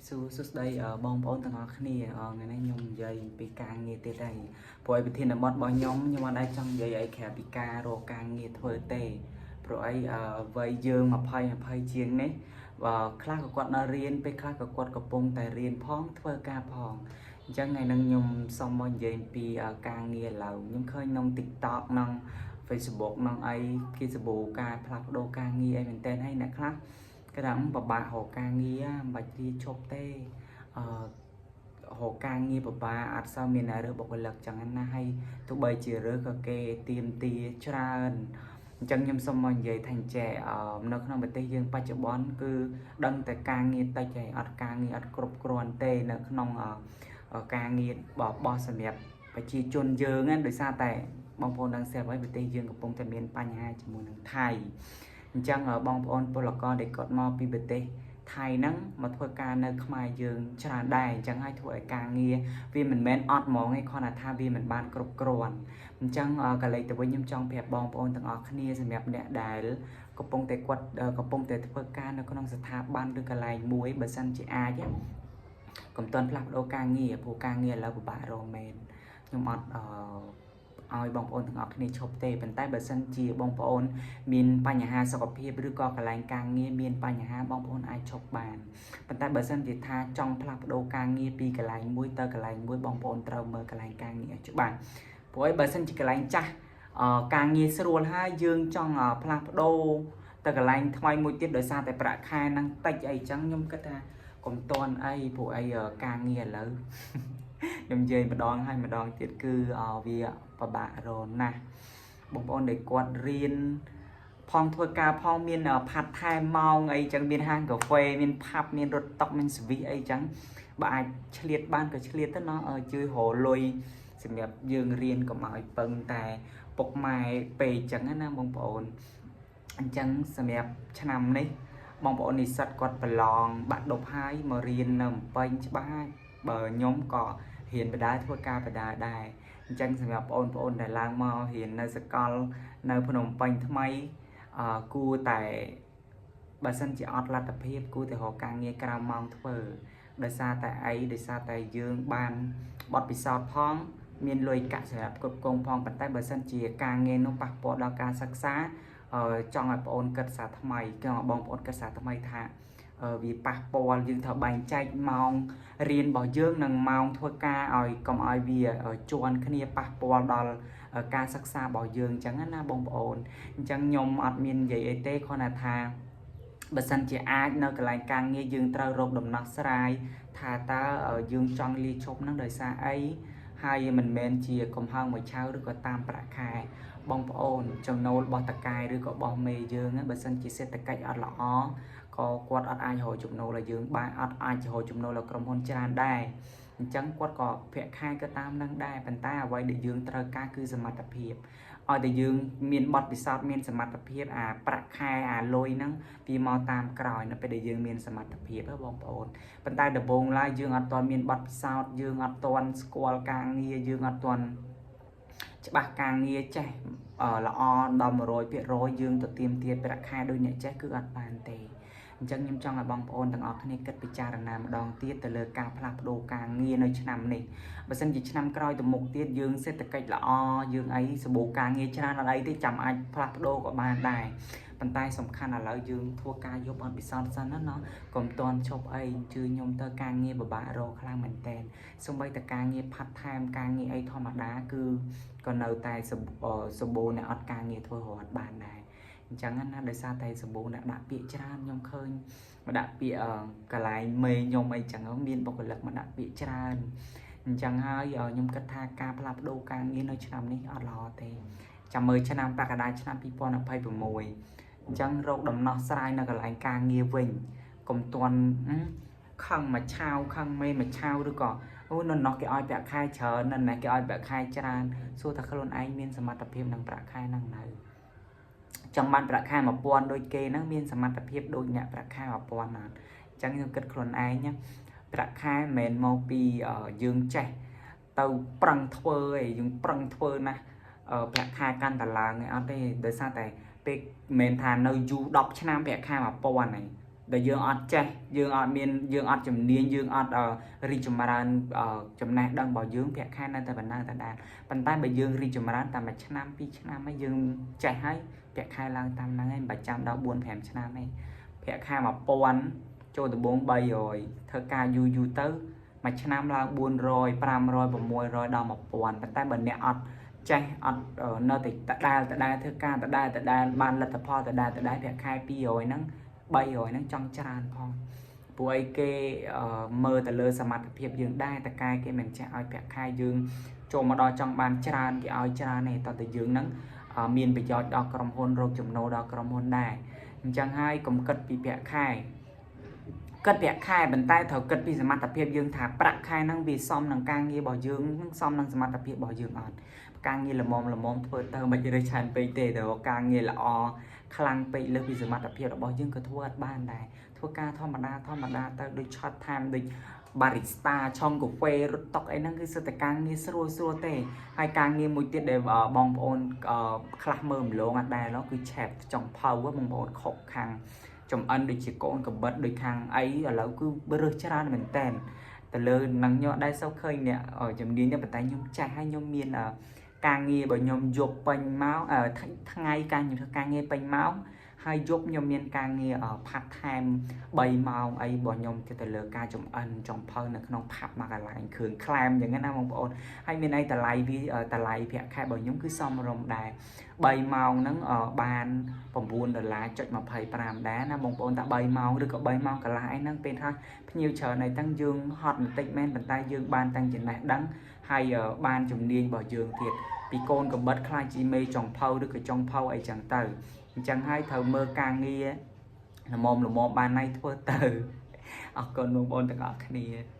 សួរសួស្តីបងប្អូនទាំងអស់គ្នាថ្ងៃនេះខ្ញុំនិយាយពីការងារទៀតហើយព្រោះឯប្រធានបទរបស់ខ្ញុំខ្ញុំអត់ដែលចង់និយាយអីក្រៅពីការរកការងារធ្វើទេព្រោះអីវ័យយើង20 20ជាងនេះបើខ្លះក៏គាត់នៅរៀនពេលខ្លះក៏គាត់កំពុងតែរៀនផងធ្វើការផងអញ្ចឹងថ្ងៃនេះខ្ញុំសូមមកនិយាយពីការងារឡើយខ្ញុំឃើញក្នុង TikTok ក្នុង Facebook ក្នុងអីគេសបូរការផ្លាស់ប្ដូរការងារអីមែនតើហើយអ្នកខ្លះ គេថាពិបាករកការងារមិនបាច់រៀនឈប់ទេអឺរកការងារពិបាកអត់សូវមានអ្នករើសបុគ្គលិកចឹងណាហើយទោះបីជារើសក៏គេទាមទារច្រើនអញ្ចឹងខ្ញុំសូមមកនិយាយថាអញ្ចេះនៅក្នុងប្រទេសយើងបច្ចុប្បន្នគឺដឹងតែការងារតិចហើយអត់ការងារអត់គ្រប់គ្រាន់ទេនៅក្នុងការងារបោះសម្រាប់ប្រជាជនយើងណាដោយសារតែបងប្អូនដឹងស្រាប់ហើយប្រទេសយើងកំពុងតែមានបញ្ហាជាមួយនឹងថៃ អញ្ចឹងបងប្អូនពលករដែលគាត់មកពីប្រទេសថៃហ្នឹងមកធ្វើការនៅខ្មែរយើងច្រើនដែរអញ្ចឹងហើយធ្វើឲ្យការងារវាមិនមែនអត់ហ្មងឯងគ្រាន់តែថាវាមិនបានគ្រប់គ្រាន់អញ្ចឹងកលេចទៅវិញខ្ញុំចង់ប្រាប់បងប្អូនទាំងអស់គ្នាសម្រាប់អ្នកដែលកំពុងតែគាត់កំពុងតែធ្វើការនៅក្នុងស្ថាប័នឬកន្លែងមួយបើសិនជាអាចកុំទាន់ផ្លាស់ប្ដូរការងារព្រោះការងារឥឡូវពិបាករកមែនខ្ញុំអត់អឺឲ្យបងប្អូនទាំងអស់គ្នាឈប់ទេប៉ុន្តែបើសិនជាបងប្អូន មានបញ្ហាសុខភាពឬក៏កន្លែងការងារមានបញ្ហាបងប្អូនអាចឈប់បានប៉ុន្តែបើសិនជាថាចង់ផ្លាស់ប្ដូរការងារពីកន្លែងមួយទៅកន្លែងមួយបងប្អូនត្រូវមើលកន្លែងការងារឲ្យច្បាស់ព្រោះអីបើសិនជាកន្លែងចាស់ការងារស្រួលហើយយើងចង់ផ្លាស់ប្ដូរទៅកន្លែងថ្មីមួយទៀតដោយសារតែប្រាក់ខែហ្នឹងតិចអីចឹងខ្ញុំគិតថាកុំតន់អីព្រោះអីការងារឥឡូវ ខ្ញុំនិយាយម្ដងហើយម្ដងទៀតគឺវាពិបាករកណាស់បងប្អូនដែលគាត់រៀនផងធ្វើការផងមានផាត់ថែមម៉ោងអីចឹងមានហាងកាហ្វេមានផាប់មានរត់តុកមានសវិសអីចឹងបើអាចឆ្លៀតបានក៏ឆ្លៀតទៅណោះជួយរកលុយសម្រាប់យើងរៀនកុំឲ្យពឹងតែពុកម៉ែពេកចឹងណាបងប្អូនអញ្ចឹងសម្រាប់ឆ្នាំនេះបងប្អូននិស្សិតគាត់ប្រឡងបាក់ដប់ហើយមករៀននៅភ្នំពេញច្បាស់ហើយបើខ្ញុំក៏រៀនបដាធ្វើការបដាដែរអញ្ចឹងសម្រាប់បងប្អូនដែលឡើងមករៀននៅសកលនៅភ្នំពេញថ្មីគួរតែបើសិនជាអត់លទ្ធភាពគួរតែរកការងារក្រៅម៉ោងធ្វើដោយសារតែអីដោយសារតែយើងបានបទពិសោធន៍ផងមានលុយកាក់សម្រាប់គ្រប់គ្រងផងប៉ុន្តែបើសិនជាការងារនោះប៉ះពាល់ដល់ការសិក្សាចង់ឲ្យបងអូនគិតសារថ្មីចង់ឲ្យបងប្អូនគិតសារថ្មីថាវាប៉ះពាល់យើងត្រូវបែងចែកម៉ោងរៀនរបស់យើងនិងម៉ោងធ្វើការឲ្យកុំឲ្យវាជន់គ្នាប៉ះពាល់ដល់ការសិក្សារបស់យើងអញ្ចឹងណាបងប្អូនអញ្ចឹងខ្ញុំអត់មាននិយាយអីទេគ្រាន់តែថាបើសិនជាអាចនៅកន្លែងការងារយើងត្រូវរកដំណោះស្រាយថាតើយើងចង់លាឈប់នឹងដោយសារអីហើយមិនមែនជាកំហឹងមួយឆាវឬក៏តាមប្រាក់ខែបងប្អូនចំណូលរបស់តកែឬក៏របស់មេយើងបើសិនជាសេដ្ឋកិច្ចអត់ល្អក៏គាត់អត់អាចរកចំណូលឲ្យយើងបានអត់អាចរកចំណូលឲ្យក្រុមហ៊ុនច្រើនដែរអញ្ចឹងគាត់ក៏ប្រាក់ខែក៏តាមនឹងដែរប៉ុន្តែអ្វីដែលយើងត្រូវការគឺសមត្ថភាពឲ្យតែយើងមានបទពិសោធន៍មានសមត្ថភាពអាប្រាក់ខែអាលុយហ្នឹងវាមកតាមក្រោយនៅពេលដែលយើងមានសមត្ថភាពហ៎បងប្អូនប៉ុន្តែដំបូងឡើយយើងអត់ទាន់មានបទពិសោធន៍យើងអត់ទាន់ស្គាល់ការងារយើងអត់ទាន់ច្បាស់ការងារចេះល្អដល់100%យើងទៅទៀមទាប្រាក់ខែដូចអ្នកចេះគឺអត់បានទេអញ្ចឹងខ្ញុំចង់ឲ្យបងប្អូនទាំងអស់គ្នាគិតពិចារណាម្ដងទៀតទៅលើការផ្លាស់ប្ដូរការងារនៅឆ្នាំនេះបើសិនជាឆ្នាំក្រោយទៅមុខទៀតយើងសេដ្ឋកិច្ចល្អយើងអីសម្បូរការងារច្រើនអត់អីទេចាំអាចផ្លាស់ប្ដូរក៏បានដែរប៉ុន្តែសំខាន់ឥឡូវយើងធ្វើការយកបទពិសោធន៍សិនណាណោះកុំតន់ឈប់អីជឿខ្ញុំទៅការងារពិបាករកខ្លាំងមែនតែនសូម្បីតែការងារផាត់ថែមការងារអីធម្មតាគឺក៏នៅតែសម្បូរអ្នកអត់ការងារធ្វើរត់បានដែរអញ្ចឹងណាដោយសារតែសម្បូរអ្នកដាក់ពាក្យច្រើនខ្ញុំឃើញមកដាក់ពាក្យកន្លែងមេខ្ញុំអីចឹងមានបុគ្គលិកមកដាក់ពាក្យច្រើនអញ្ចឹងហើយខ្ញុំគិតថាការផ្លាស់ប្ដូរការងារនៅឆ្នាំនេះអត់ល្អទេចាំមើលឆ្នាំបកដាឆ្នាំ2026អញ្ចឹងរកដំណោះស្រាយនៅកន្លែងការងារវិញកុំតន់ខឹងមួយឆាវខឹងមេមួយឆាវឬក៏អូនៅនោះគេឲ្យប្រាក់ខែច្រើននៅនេះគេឲ្យប្រាក់ខែច្រើនសួរថាខ្លួនឯងមានសមត្ថភាពនឹងប្រាក់ខែហ្នឹងនៅចង់បានប្រាក់ខែ1000ដូចគេហ្នឹងមានសមត្ថភាពដូចអ្នកប្រាក់ខែ1000ណាអញ្ចឹងខ្ញុំគិតខ្លួនឯងណាប្រាក់ខែមិនមែនមកពីយើងចេះទៅប្រឹងធ្វើឯងយើងប្រឹងធ្វើណាស់ប្រាក់ខែកាន់តែឡើងឯងអត់ទេដោយសារតែពេលមិនមែនថានៅយូរ10ឆ្នាំប្រាក់ខែ1000ឯង ដែលយើងអត់ចេះយើងអត់មានយើងអត់ជំនាញយើងអត់រីកចម្រើនចំណេះដឹងរបស់យើងប្រាក់ខែនៅតែប៉ុណ្ណឹងដដែលប៉ុន្តែបើយើងរីកចម្រើនតាមមួយឆ្នាំពីរឆ្នាំហើយយើងចេះហើយប្រាក់ខែឡើងតាមហ្នឹងហើយមិនបាច់ចាំដល់4 5ឆ្នាំទេប្រាក់ខែ1000ចូលដំបូង300ធ្វើការយូរយូរទៅមួយឆ្នាំឡើង400 500 600ដល់1000ប៉ុន្តែបើអ្នកអត់ចេះអត់នៅតែដដែលដដែលធ្វើការដដែលដដែលបានលទ្ធផលដដែលដដែលប្រាក់ខែ200ហ្នឹង300ហ្នឹងចង់ច្រើនផងព្រោះអីគេមើលទៅលើសមត្ថភាពយើងដែរតកែគេមិនចេះឲ្យប្រាក់ខែយើងចូលមកដល់ចង់បានច្រើនគេឲ្យច្រើនទេតើតែយើងហ្នឹងមានប្រយោជន៍ដល់ក្រុមហ៊ុនរកចំណូលដល់ក្រុមហ៊ុនដែរអញ្ចឹងហើយកុំគិតពីប្រាក់ខែគិតប្រាក់ខែប៉ុន្តែត្រូវគិតពីសមត្ថភាពយើងថាប្រាក់ខែហ្នឹងវាសមនឹងការងាររបស់យើងនឹងសមនឹងសមត្ថភាពរបស់យើងអត់ការងារល្មមល្មមធ្វើទៅមិនរើសច្រើនពេកទេតែការងារល្អខ្លាំងពេកលើសពីសមត្ថភាពរបស់យើងក៏ធ្វើអត់បានដែរធ្វើការធម្មតាធម្មតាទៅដូចឆត់ថែមដូច barista ឆុងកាហ្វេរត់តុកអីហ្នឹងគឺសិតតែការងារស្រួលស្រួលទេហើយការងារមួយទៀតដែលបងប្អូនខ្លះមើលម្លងអត់ដែរគឺ chef ចុងភៅបងប្អូនខុកខាងចំអិនដូចជាកូនកបិតដូចខាងអីឥឡូវគឺរើសច្រើនមែនតែនទៅលើនឹងខ្ញុំអត់ដែរសូវឃើញអ្នកជំនាញនេះប៉ុន្តែខ្ញុំចេះហើយខ្ញុំមានការងារបើខ្ញុំយប់ពេញម៉ោងថ្ងៃការខ្ញុំធ្វើការងារពេញម៉ោងហើយយប់ខ្ញុំមានការងារ part time 3ម៉ោងអីរបស់ខ្ញុំទៅលើការចំអិនចុងភៅនៅក្នុង pub មួយកន្លែងគ្រឿងក្លែមអញ្ចឹងណាបងប្អូនហើយមានអីតម្លៃវាតម្លៃប្រាក់ខែរបស់ខ្ញុំគឺសមរម្យដែរ3ម៉ោងហ្នឹងបាន9ដុល្លារចុច25ដែរណាបងប្អូនតែ3ម៉ោងឬក៏3ម៉ោងកន្លះអីហ្នឹងពេលថាភ្ញៀវច្រើនអីតាំងយើងហត់បន្តិចមែនប៉ុន្តែយើងបានតាំងចំណេះដឹងហើយបានជំនាញរបស់យើងទៀតពីកូនកបិតខ្លាចជាមេចុងភៅឬក៏ចុងភៅអីចឹងទៅអញ្ចឹងហើយត្រូវមើលការងារល្មមល្មមបានណៃធ្វើទៅអរគុណបងប្អូនទាំងអស់គ្នា។